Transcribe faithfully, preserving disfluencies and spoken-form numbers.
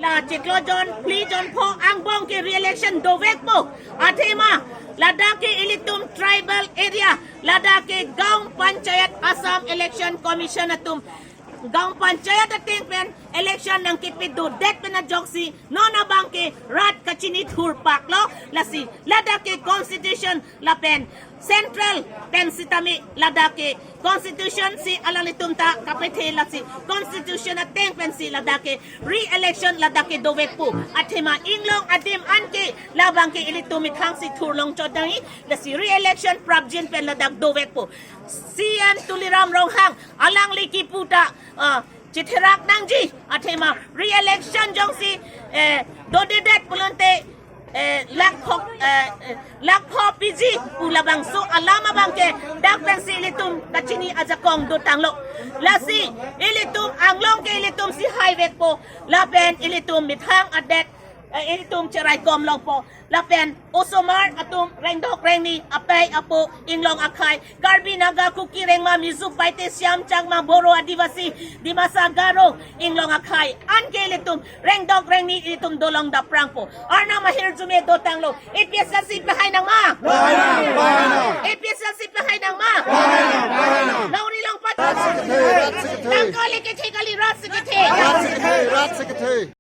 La chiklo jon, phli jon pho angbong ke re-election dovekpo. Athema, ladak ke ilitum tribal area, ladak ke Gaon Panchayat Assam Election Commission atum Gaon Panchayat ateng pen election nangkepi dodet pen ajoksi non abang ke rat kachini thurpak lo, lasi ladak ke constitution lapen central pen sitame ladak ke constitution si alanglitum ta kapethe, lasi constitution ateng pensi ladak ke re-election ladak ke dovekpo. Athema inglong adim anke labang ke ilitum methang si thurlong chodangji, lasi re-election prapjin pen ladak dovekpo. C M Tuliram Ronghang alangli kipu ta, ah, chitherak nangji, athema re-election jongsi, eh, dodedet pulote, eh, lakpho, eh, eh, lakpho piji pu labangso alam abang ke dak pensi ilitum kachini ajakong dotanglo. Lasi ilitum anglong ke ilitum si haivekpo, lapen ilitum methang adet, eh, ilitum cheraikom longpo. Lapen osomar atum rengdok rengni, apei apo, inglong akhei, Karbi, Naga, Kuki, Rengma, Mizo, Paite, Siam, Changma, Boro, Adivasi, Dimasa, Garo, inglong akhei anke ilitum rengdok rengni ilitum dolong daprangpo. Arnam ahirjume dotanglo. A P H L C pehai nangma? Pehai nang, pehai nang. A P H L C pehai nangma? Pehai nang, pehai nang. Longri longpat. Rat si kethe, rat si kethe. Tangka le kethe kali, rat si kethe. Rat si kethe, rat si kethe.